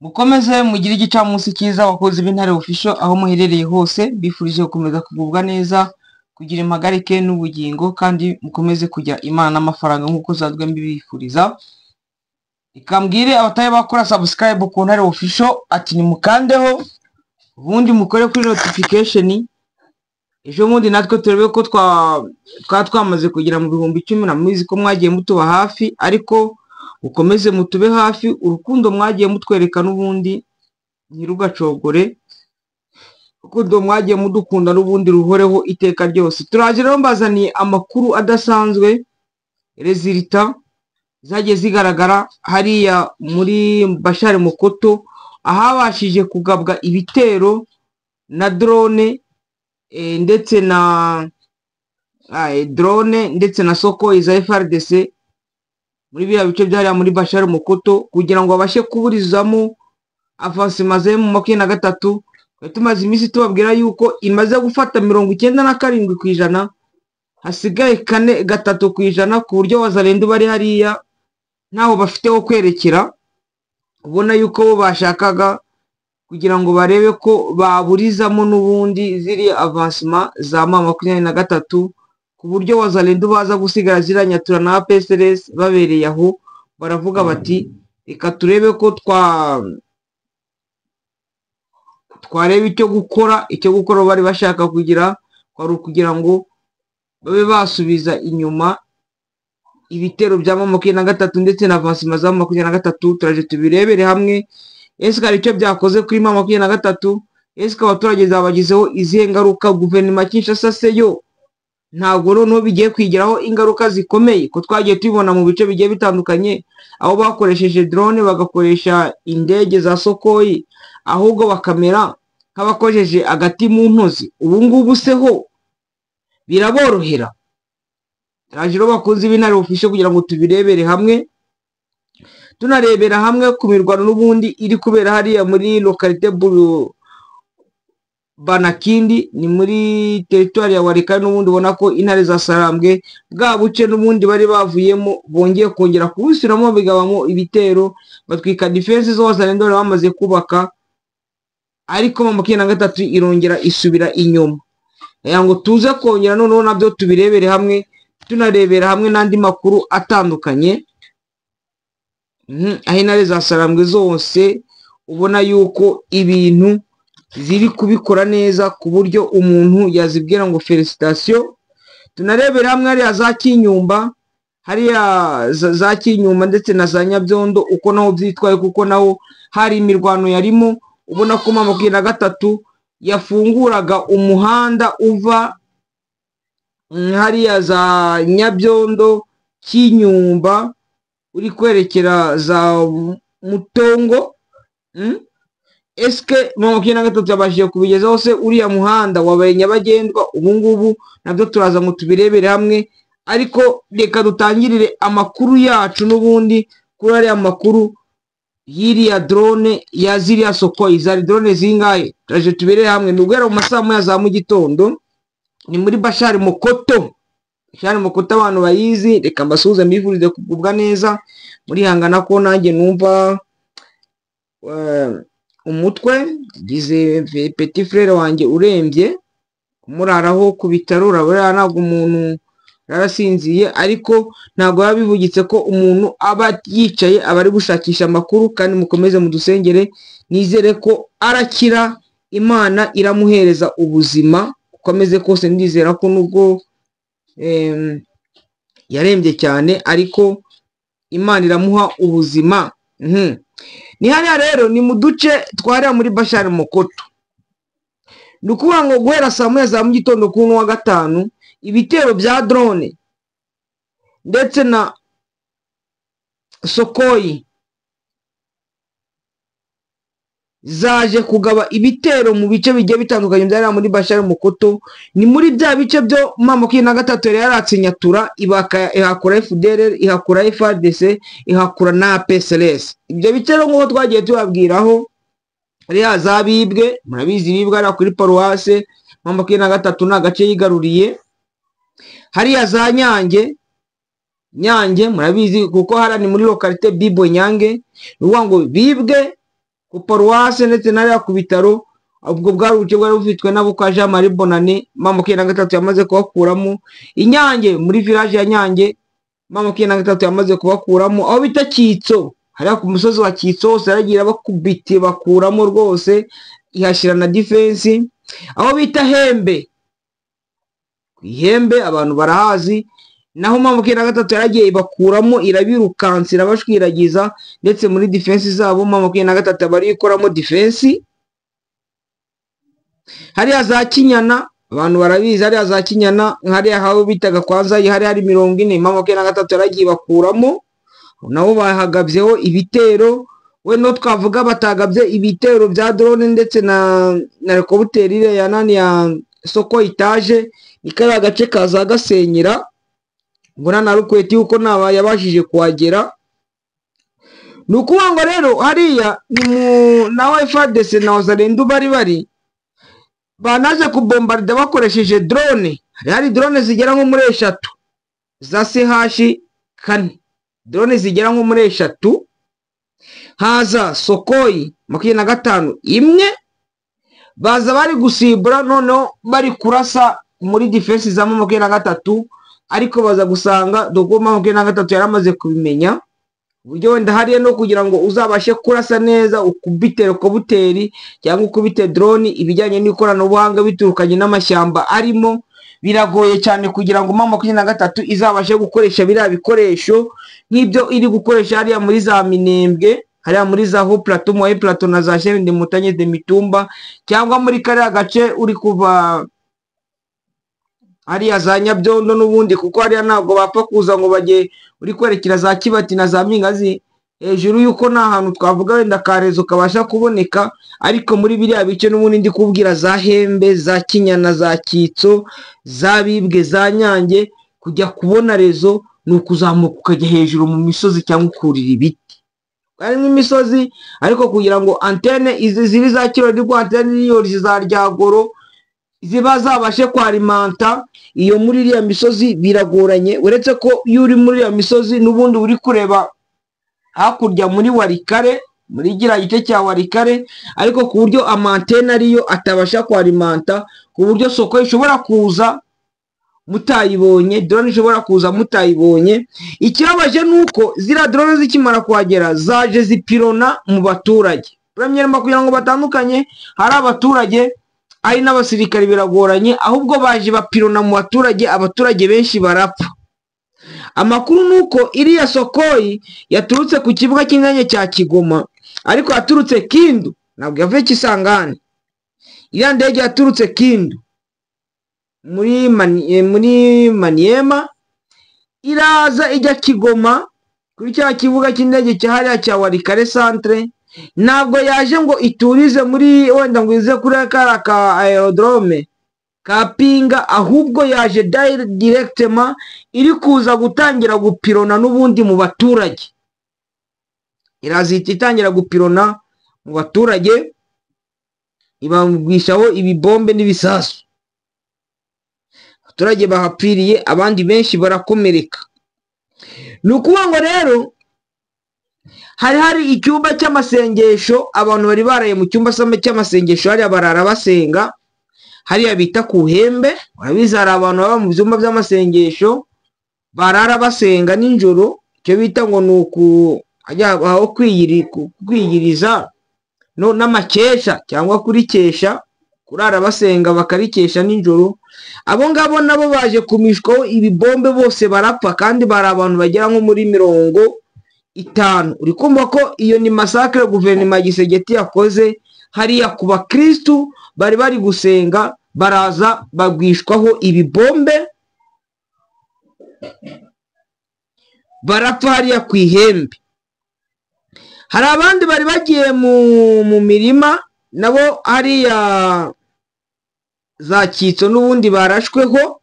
Mukomeze mugire igicamunsi cyiza abakozi b'Intare Official aho muherereye hose, mbifurije gukomeza kugubwa neza, kugira impagarike n'ubugingo, kandi mukomeze kujya Imana n'amafaranga nk'uko nsanzwe mbibifuriza. Reka mbwire abatari bakora subscribe ku Ntare Official ati nimukandeho, ubundi mukore kuri notification, ejo bundi natwe turebe ko twaba twamaze kugera mu 10,000. Muzi ko mwagiye mutuba hafi, ariko mukomeze mutube hafi, urukundo mwagiye mutwereka n'ubundi ntirugacogore, urukundo mwagiye mudukunda n'ubundi ruhoreho iteka ryose. Turaje rero mbazaniye amakuru adasanzwe, résultats zagiye zigaragara hariya muri Bashari Mukoto, ahabashije kugabwa ibitero na drone ndetse na drone ndetse na Sukhoi za FARDC muri biriya bice byariya muri Bashari Mukoto, kugira ngo babashe kuburizamo avancement za M23. Tumaze iminsi tubabwira yuko imaze gufata 97%, hasigaye 4-3%, ku buryo Wazalendo bari hariya ntaho bafite ho kwerekera. Ubona yuko bo bashakaga kugira ngo barebe ko baburizamo n'ubundi ziriya avancement za M23, ku buryo Wazalendo baza gusigara ziranyatura na APSLS babereye aho, baravuga bati reka turebe ko twareba icyo gukora. Icyo gukora bari bashaka kugira kwari ukugira ngo babe basubiza inyuma ibitero bya M23 ndetse na avancement za M23. Turaje tubirebere hamwe, ese hari icyo byakoze kuri M23? Ese abaturage zabagizeho izihe ngaruka? Guverinoma Kinshasa se yo ntabwo noneho bigiye kwigiraho ingaruka zikomeye, ko twagiye tubibona mu bice bigiye bitandukanye aho bakoresheje drone, bagakoresha indege za Sukhoi, ahubwo bakamera nk'abakojeje agati mu ntozi. Ubu ngubu se ho biraborohera? Turaje rero bakunzi b'Intare Official kugira ngo tubirebere hamwe, tunarebera hamwe ku mirwano n'ubundi iri kubera hariya muri localité Banakindi, ni muri teritwari ya Walikale. N'ubundi ubona ko intare za Sarambwe bwa buce n'ubundi bari bavuyemo bongeye kongera kubusubiramo, bigabamo ibitero, batwika défense zose Wazalendo bari bamaze kubaka, ariko M23 irongera isubira inyuma. Ngo tuze kongera noneho nabyo tubirebere hamwe, tunarebera hamwe n'andi makuru atandukanye, aho intare za Sarambwe zose ubona yuko ibintu ziri kubikora neza, ku buryo umuntu yazibwira ngo félicitations. Tunarebera hamwe hariya za Kinyumba, hariya za Kinyumba ndetse na za Nyabyondo uko naho byitwaye, kuko naho hari imirwano yarimo. Ubona ko M23 yafunguraga umuhanda uva hariya za Nyabyondo, Kinyumba, uri kwerekera za Mutongo. Eske M23 yabashije kubigezaho se? Uriya muhanda wabaye nyabagendwa ubu ngubu? Nabyo turaza ngo tubirebere hamwe, ariko reka dutangirire amakuru yacu n'ubundi kuri ariya makuru y'iriya drone ya ziriya Sukhoi. Zari drone zingahe? Turaje tubirebere hamwe. Ni uguhera mu masaha moya za mu gitondo, ni muri Bashari Mukoto. Bashari Mukoto abantu bayizi, reka mbasuhuze mbifurize kugubwa neza. Murihangana ko nanjye numva umutwe, ngize petit frère wanjye urembye, kumuraraho ku bitaro, urabona ntabwo umuntu yarasinziye, ariko ntabwo biba bivugitse ko umuntu aba yicaye, aba ari gushakisha amakuru. Kandi mukomeze mudusengere, nizere ko arakira, Imana iramuhereza ubuzima uko ameze kose. Ndizera ko nubwo yarembye cyane, ariko Imana iramuha ubuzima. Ni hariya rero, ni mu duce twariya muri Bashari Mukoto. Ni ukuvuga ngo guhera saa moya za mu gitondo kuri uno wa gatanu, ibitero bya drone ndetse na Sukhoi zaje kugaba ibitero mu bice bigiye bitandukanye byari muri Bashari Mukoto. Ni muri bya bice byo M23 yari yaratse Nyatura, ihakura FDLR, ihakura FARDC, ihakura na APSLS. Ibyo bice rero nk'uko twagiye tubabwiraho, hariya za Bibwe, murabizi Bibwe hariya kuri paruwase, M23 ni agace yigaruriye. Hariya za Nyange, Nyange murabizi kuko hariya ni muri localité Bibwe Nyange, ni ukuvuga ngo Bibwe ku paruwase ndetse n'ariya ku bitaro. Ubwo bwari ubuce bwari bufitwe nabo kwa Jean Marie Bonane. M23 yamaze kubakuramo. Inyange muri village ya Nyange M23 yamaze kubakuramo. Aho bita Kitso, hariya ku musozi wa Kitso hose yaragiye bakubite bakuramo rwose, ihashyira na defense. Aho bita Hembe, ku Ihembe abantu barahazi, naho M23 yaragiye ibakuramo, irabirukansa, irabashwiragiza, ndetse muri defense zabo M23 bari ikoramo defense. Hariya za Kinyana abantu barabizi, hariya za Kinyana hariya aho bitaga kwa Nzayi hari hari 40, M23 yaragiye bakuramo, nabo bahagabyeho ibitero. We no twavuga batagabye ibitero bya drone ndetse na helicopter ya nani ya Soko itaje ikari agace kaza gasenyera mbona na rukweti uko naba yabashije kuhagera. Nukuvuga ngo rero hariya ni mu nawe FARDC na Wazalendo bari banaje kubombarda bakoresheje drone. Hari drone zigera nko muri 3 za CH4, drone zigera nko muri 3, haza Sokoi 25 imwe, baza bari gusibura noneho bari kurasa muri defense za M23, ariko baza gusanga dogo M23 yaramaze kubimenya uburyo wenda hariya no kugira ngo uzabashe kurasa neza ukubite helicopter cyangwa ukubite drone, ibijyanye n'ikoranabuhanga biturukanye n'amashyamba arimo biragoye cyane kugira ngo M23 izabashe gukoresha biriya bikoresho nk'ibyo iri gukoresha hariya muri za Minembwe, hariya muri za Haut Plateau, Moyen Plateau na za Chaîne de Montagne de Mitumba, cyangwa muri kariya gace uri kuva hariya za Nyabyondo n'ubundi, kuko hariya ntabwo bapfa kuza ngo bajye uri kwerekera za Kibati na za Mingazi hejuru yuko nta hantu twavuga wenda karezo kabasha kuboneka. Ariko muri biriya bice n'ubundi ndi kubwira za Hembe, za Kinyana, za Kitso, za Bibwe, za Nyange, kujya kubona rezo ni ukuzamuka ukajya hejuru mu misozi cyangwa ukurira ibiti harimo imisozi. Ariko kugira ngo antene izi ziri za Kirori rwa antene iyo za Ryagoro ziba zabashe kwarimanta iyo muri iriya misozi biragoranye, uretse ko iyo uri muri iriya misozi n'ubundi uri kureba hakurya muri Warikare, muri gira gice cya Warikare, ariko ku buryo amantene ariyo atabasha kwarimanta, ku buryo soko ishobora kuza mutayibonye, drone ishobora kuza mutayibonye. Ikibabaje nuko zira drone zikimara kuhagera zaje zipirona mu baturage. Première kugira ngo batandukanye, hari abaturage ari n'abasirikari biragoranye, ahubwo baje bapirona mu baturage, abaturage benshi barapfa. Amakuru nuko iriya Sokoi yaturutse ku kibuga cy'indege cya Kigoma, ariko yaturutse Kindu, ntabwo yavuye Kisangani. Iriya ndege yaturutse Kindu muri Maniema, iraza ijya Kigoma kuri cya kibuga cy'indege cya hariya cya Warikare Centre. Ntabwo yaje ngo iturize muri wenda ngo ize kuri kara ka aerodrome ka Pinga, ahubwo yaje directement iri kuza gutangira gupirona n'ubundi mu baturage. Irazita itangira gupirona mu baturage, ibagwishaho ibibombe n'ibisasu. Abaturage bahapfiriye, abandi benshi barakomereka. Nukuvuga ngo rero hari icyumba cy'amasengesho, abantu bari baraye mu cyumba cy'amasengesho hariya barara basenga, hariya bita ku Hembe. Urabizi hari abantu baba mu byumba by'amasengesho barara basenga nijoro, icyo bita ngo ni uku aho kwiyiriza no n'amakesha cyangwa kurikesha, kurara basenga bakarikesha nijoro. Abo ngabo nabo baje kumishwaho ibibombe bose barapfa, kandi bari abantu bagera nko muri 50. Uri kumva ko iyo ni massacre guverinoma ya Gisegeti yakoze hariya ku bakristu bari bari gusenga, baraza bagwishwaho ibibombe barapfa hariya ku Ihembe. Hari abandi bari bagiye mu mirima nabo hariya za Kitso n'ubundi barashweho,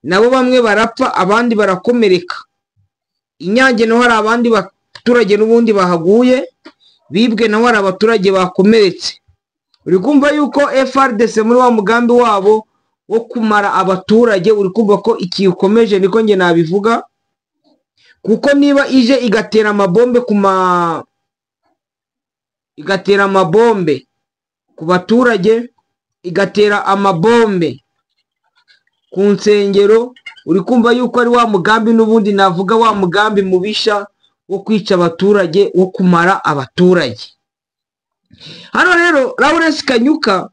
nabo bamwe barapfa abandi barakomereka. Inyange naho hari abandi baturage n'ubundi bahaguye, Bibwe naho hari abaturage bakomeretse. Uri kumva yuko FARDC muri wa mugambi wabo wo kumara abaturage, uri kumva ko iki ukomeje, niko nge nabivuga, kuko niba ije igatera amabombe igatera amabombe ku baturage, igatera amabombe ku nsengero, uri kumva yuko ari wa mugambi n'ubundi navuga wa mugambi mubisha wo kwica abaturage, wo kumara abaturage. Hano rero Lawrence Kanyuka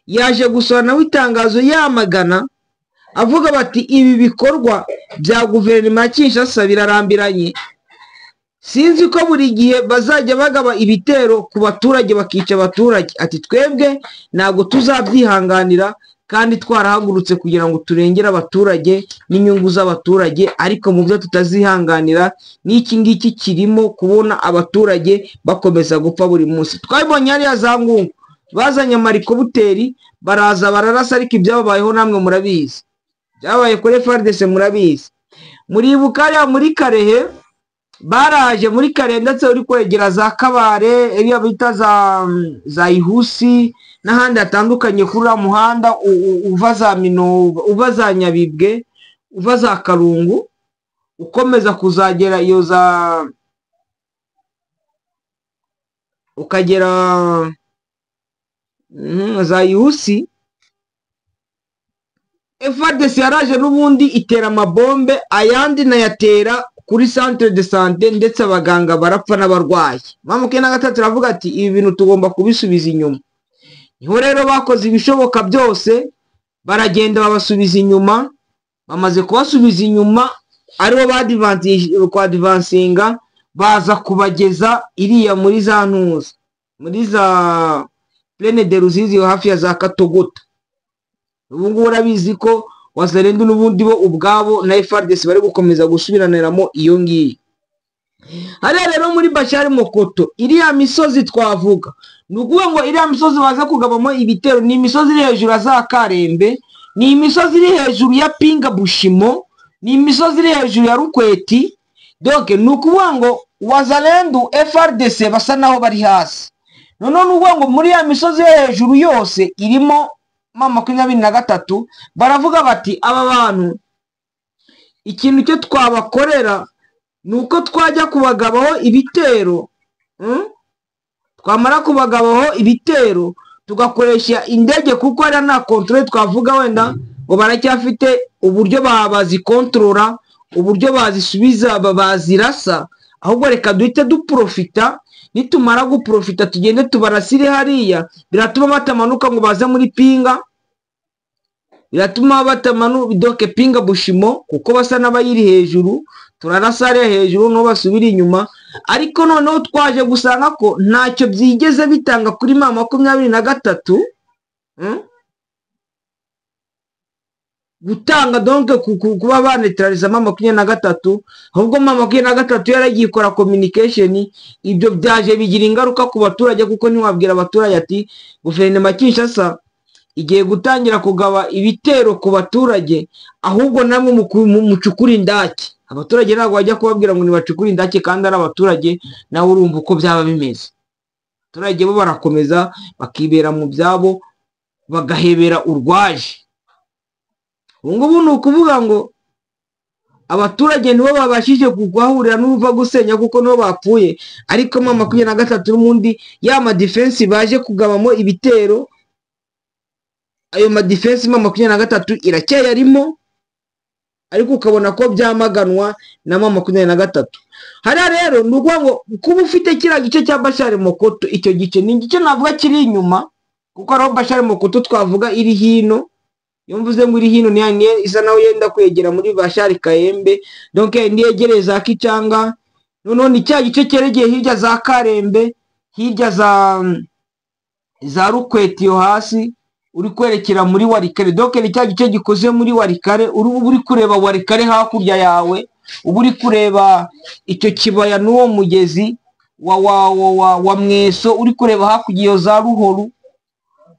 yaje gusohora nawe itangazo yamagana, avuga bati ibi bikorwa bya guverinoma ya Kinshasa birarambiranye, sinzi ko buri gihe bazajya bagaba ibitero ku baturage bakica abaturage. Ati twebwe ntabwo tuzabyihanganira kandi twarahagurutse kugira ngo turengere abaturage n'inyungu z'abaturage, ariko mu byo tutazihanganira n'iki ngiki kirimo kubona abaturage bakomeza gupfa buri munsi. Twabibonye hariya za Ngungu, bazanye amarikobuteri baraza bararasa, ariko ibyababayeho namwe murabizi, byabaye kuri FARDC murabizi. Muribuka hariya muri Karehe, baraje muri Karehe ndetse uri kwegera za Kabare, iriya bita za Ihusi n'ahandi hatandukanye kuri uriya muhanda uva za Minova, uva za Nyabibwe, uva za Karungu, ukomeza kuzagera iyo za ukagera za Ihusi. FARDC yaraje n'ubundi itera amabombe, ayandi nayatera kuri centre de santé, ndetse abaganga barapfa n'abarwayi. Mama 23 aravuga ati ibi bintu tugomba kubisubiza inyuma. Niho rero bakoze ibishoboka byose, baragenda babasubiza inyuma. Bamaze kubasubiza inyuma aribo badvansinga, baza kubageza iriya muri za ntuza, muri za Plaine de Ruzizi hafi ya za Katogota. Ubu ngubu urabizi ko Wazalendo n'ubundi bo ubwabo na FARDC bari gukomeza gusubiraniramo iyo ngiyo. Hariya rero muri Bashari Mokoto, iriya misozi twavuga, ni ukuvuga ngo iriya misozi baza kugabamo ibitero ni imisozi iri hejuru ya za Karembe, ni imisozi iri hejuru ya Pinga Bushimo, ni imisozi iri hejuru ya Rukweti. Donc ni ukuvuga ngo Wazalendo FARDC basa naho bari hasi. Noneho ni ukuvuga ngo muri ya misozi yo hejuru yose irimo M23, baravuga bati aba bantu ikintu cyo twabakorera nuko twajya kubagabaho ibitero, twamara kubagabaho ibitero tugakoresha indege, kuko ari na control twavuga wenda ngo baracyafite uburyo bazikontorora, uburyo bazisubiza bazirasa, ahubwo reka duhite duprofita. Nitumara guprofita tugende tubarasire hariya, biratuma batamanuka ngo baze muri Pinga, biratuma batamanu doke Pinga Bushimo, kuko basa n'abayiri hejuru, turarasa hariya hejuru no basubira inyuma. Ariko noneho twaje gusanga ko ntacyo byigeze bitanga kuri M23, gutanga donc kuba banetraliza M23, ahubwo M23 yaragiye ikora communication. Ibyo byaje bigira ingaruka ku baturage, kuko ntiwabwira abaturage ati guverinoma Kinshasa igiye gutangira kugaba ibitero ku baturage, ahubwo namwe mucukura indake. Abaturage ntabwo bajya kubabwira ngo nibacukure indake kandi ari abaturage, nawe urumva uko byaba bimeze. Abaturage bo barakomeza bakibera mu byabo, bagahebera urwaje. Ubu ngubu ni ukuvuga ngo abaturage nibo babashije guhahurira n'uruva gusenya, kuko nibo bapfuye. Ariko M23 n'ubundi ya ma defense baje kugabamo ibitero, ayo ma defense M23 iracyayarimo, ariko ukabona ko byamaganwa na M23. Hariya rero ni ukuvuga ngo kuba ufite kiriya gice cya Bashari Mokoto, icyo gice ni igice navuga kiri inyuma, kuko ariho Bashari Mokoto twavuga iri hino. Iyo mvuze ngo iri hino ni isa naho yenda kwegera muri Bashari Kayembe, donc niyegereye za Kicanga. Noneho ni cya gice cyeregeye hirya za Karembe, hirya za Rukweti yo hasi, uri kwerekera muri Warikare. Donc ni cya gice gikoze muri Warikare, uri kureba Warikare hakurya yawe, uba uri kureba icyo kibaya n'uwo mugezi wa Mweso, uri kureba hakurya iyo za Ruhoru.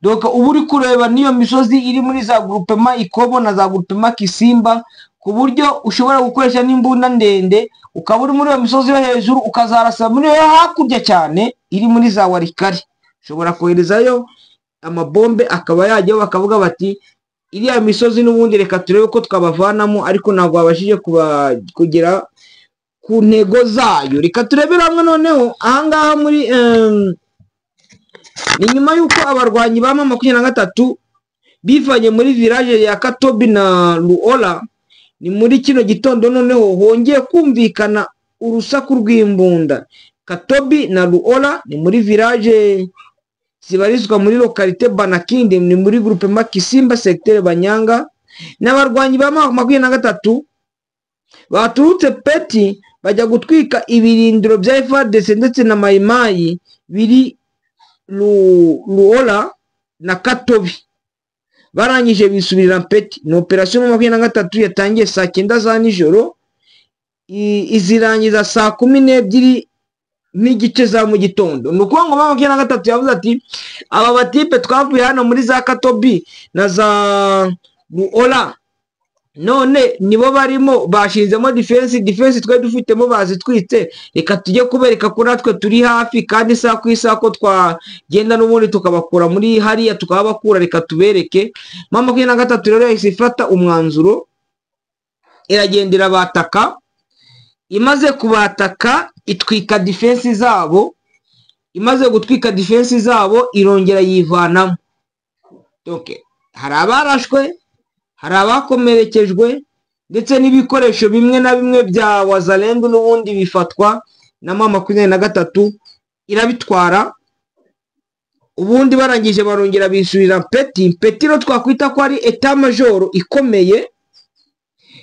Donc uba uri kureba n'iyo misozi iri muri za groupement Ikobo na za groupement Kisimba, ku buryo ushobora gukoresha n'imbunda ndende, ukaba uri muri iyo misozi yo hejuru ukazarasa muri yo hakurya cyane iri muri za Warikare. Ushobora koherezayo amabombe akaba yajyaho, bakavuga bati iriya misozi n'ubundi reka turebe ko twabavanamo, ariko ntabwo babashije kugera ku ntego zayo. Reka turebere hamwe noneho ahangaha muri Ni nyuma y'uko abarwanyi ba M23 bivanye muri village ya Katobi na Luola. Ni muri kino gitondo noneho hongeye kumvikana urusaku rw'imbunda. Katobi na Luola ni muri village zibarizwa muri localité Banakindi, ni muri groupement Kisimba, secteur Banyanga. N'abarwanyi ba M23 baturutse Peti bajya gutwika ibirindiro bya FARDC ndetse na Mayimayi biri Luola na Katobi, barangije bisubirira Peti. Ni operation M23 yatangiye saa 9 za nijoro, izirangiza saa 12:30 za mu gitondo. Ni ukuvuga ngo M23 yavuze ati aba batipe twavuye hano muri za Katobi na za Luola, none nibo barimo bashinzemo defense twari dufitemo bazitwitse, reka tujye kubereka ko natwe turi hafi, kandi isaha ku isaha ko twagenda n'ubundi tukabakura muri hariya tukabakura, reka tubereke. M23 rero yahise ifata umwanzuro, iragendera bataka. Imaze kubataka itwika defense zabo, imaze gutwika defense zabo irongera yivanamo. Donc hari abarashwe, hari abakomerekejwe, ndetse n'ibikoresho bimwe na bimwe bya Wazalendo n'ubundi bifatwa na M23 irabitwara. Ubundi barangije barongera bisubira Peti. Peti ro twakwita ko ari etat major ikomeye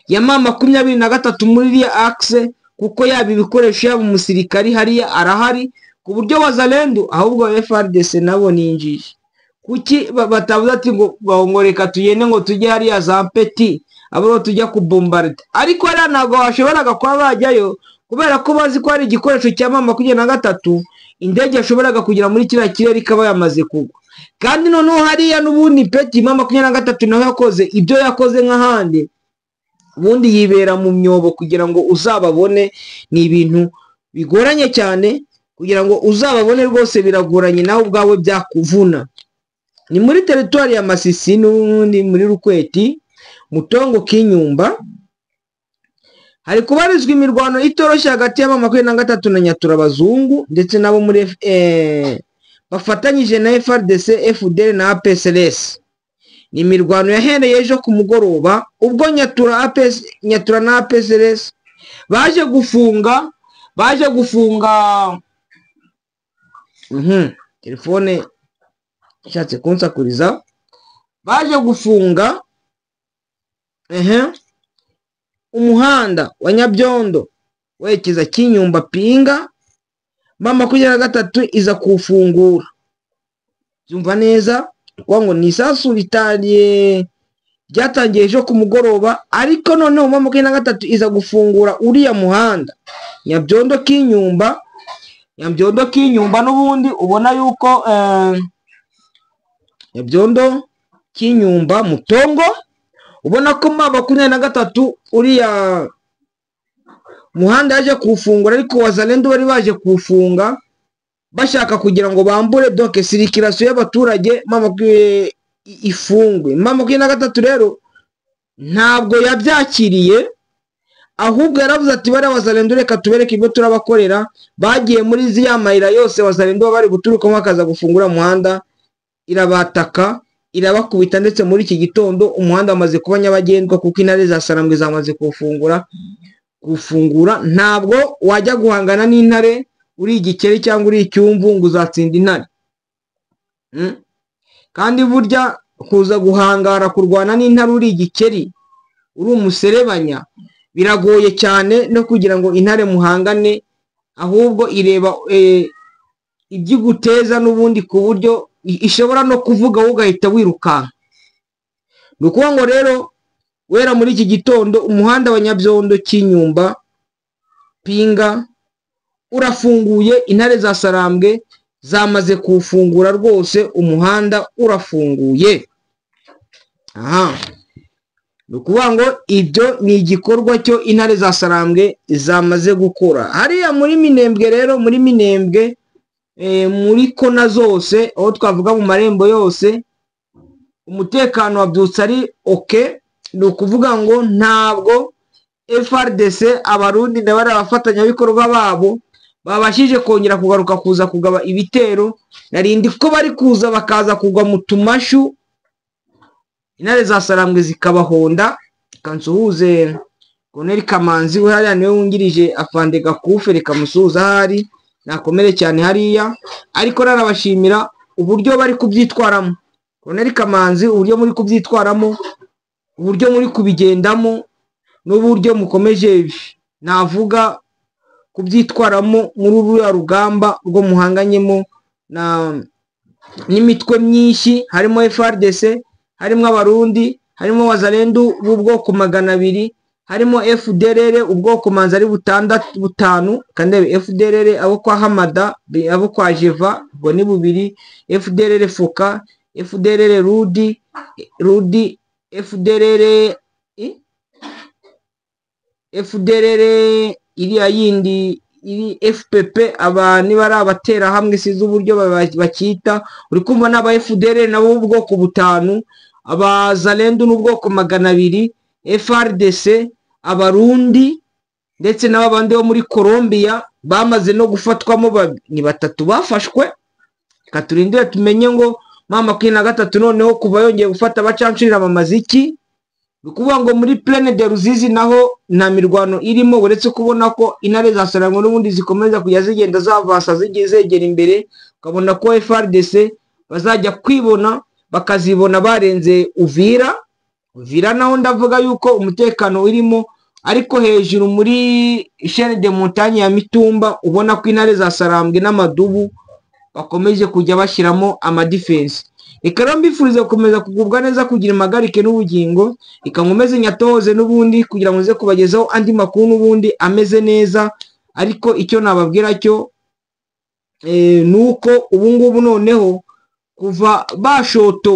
ya M23 muri iriya axe, kuko yaba ibikoresho yaba umusirikari hariya arahari, ku buryo Wazalendo ahubwo FARDC nabo ninjije. Kuki batavuze ati ngo reka tugende ngo tujye hariya za Peti abo tujya kubombarda? Ariko hariya ntabwo bashoboraga kuba bajyayo kubera ko bazi ko hari igikoresho cya M23, indege yashoboraga kugera muri kiriya kirere ikaba yamaze kugwa. Kandi noneho hariya n'ubundi Peti M23 nawe yakoze ibyo yakoze nk'ahandi, ubundi yibera mu myobo kugira ngo uzababone. Ni ibintu bigoranye cyane kugira ngo uzababone rwose, biragoranye nawe ubwawe byakuvuna. Ni muri teritwari ya Masisi n'ubundi muri Rukweti, Mutongo, Kinyumba, hari kubarizwa imirwano itoroshye hagati ya M23 na Nyaturabazungu ndetse nabo muri bafatanyije na FARDC, FDL na APSLS. Ni imirwano yahereye ejo ku mugoroba ubwo Nyatura na APSLS baje gufunga telefone ishatse kunsakuriza, baje gufunga umuhanda wa Nyabyondo werekeza Kinyumba Pinga. M23 iza kuwufungura. Byumva neza ngo ni isasu ritariye ryatangiye ejo ku mugoroba, ariko noneho M23 iza gufungura uriya muhanda Nyabyondo Kinyumba. Nyabyondo Kinyumba n'ubundi ubona yuko Nyabyondo Kinyumba Mutongo, ubona ko M23 uriya muhanda yaje kuwufungura, ariko Wazalendo bari baje kuwufunga bashaka kugira ngo bambure donc circulation y'abaturage ifungwe. M23 rero ntabwo yabyakiriye, ahubwo yaravuze ati bari Wazalendo reka tubereke ibyo turabakorera. Bagiye muri ziya mayira yose Wazalendo bari guturukamo bakaza gufungura umuhanda, irabataka irabakubita, ndetse muri iki gitondo umuhanda wamaze kuba nyabagendwa kuko intare za Sarambwe zamaze kuwufungura. Ntabwo wajya guhangana n'intare uri igikeri cyangwa uri icyumvu ngo uzatsinda intare. Kandi burya kuza guhangara kurwana n'intare uri igikeri uri umuserebanya biragoye cyane, no kugira ngo intare muhangane, ahubwo ireba ibyiguteza n'ubundi ku buryo ishobora no kuvuga wowe ugahita wirukanka. Ni ukuvuga ngo rero wera muri iki gitondo umuhanda wa Nyabyondo Kinyumba Pinga urafunguye, intare za Sarambwe zamaze kuwufungura rwose, umuhanda urafunguye. Aha ni ukuvuga ngo ibyo ni igikorwa cyo intare za Sarambwe zamaze gukora. Hariya muri Minembwe rero, muri Minembwe muri kona zose, aho twavuga mu marembo yose, umutekano wabyutse ari okay. Ni ukuvuga ngo ntabwo FARDC abarundi na bari abafatanyabikorwa babo babashije kongera kugaruka kuza kugaba ibitero. Narindi ko bari kuza bakaza kugwa mu tumashu, intare za Sarambwe zikabahonda. Kansuhuze Colonel Kamanzi, we hariya niwe wungirije afande Gakufe, reka musuhuze ahari nakomere cyane hariya. Ariko narabashimira uburyo bari kubyitwaramo. Colonel Kamanzi, uburyo muri kubyitwaramo, uburyo muri kubigendamo, n'uburyo mukomeje navuga kubyitwaramo muri ruriya rugamba rwo muhanganyemo na n'imitwe myinshi, harimo FARDC, harimo Abarundi, harimo Wazalendu b'ubwoko 200, harimo FDLR ubwoko manza ari butandatu butanu, kandebe FDLR abo kwa Hamada, abo kwa Jeva ubwo ni bubiri, FDLR Foka, FDLR Rudi, Rudi, FDLR FDLR iriya yindi iri FPP, aba niba ari abatera hamwe size uburyo bakita, uri kumva n'aba FDLR nabo ubwoko butanu, aba Zalendu n'ubwoko 200, FARDC, Abarundi ndetse n'abandi bo muri Colombia bamaze no gufatwamo, ni batatu bafashwe. Reka turindire tumenye ngo mama 23 noneho kuva yongeye gufata abacancurira amamaziki. Ni ukuvuga ngo muri Plaine de Ruzizi naho nta mirwano irimo, uretse kubona ko intare za Sarambwe n'ubundi zikomeza kujya zigenda zavasa zigiye zegera imbere, ukabona ko FARDC bazajya kwibona bakazibona barenze Uvira. Uvira naho ndavuga yuko umutekano urimo, ariko hejuru muri chaîne de montagne ya Mitumba ubona ko intare za Sarambwe n'amadubu bakomeje kujya bashyiramo amadifensi. Reka rero mbifurize gukomeza kugubwa neza, kugira impagarike n'ubugingo. Reka nkomeze nyatohoze n'ubundi kugira ngo nze kubagezaho andi makuru n'ubundi ameze neza. Ariko icyo nababwira cyo ni uko ubu ngubu noneho kuva bashoto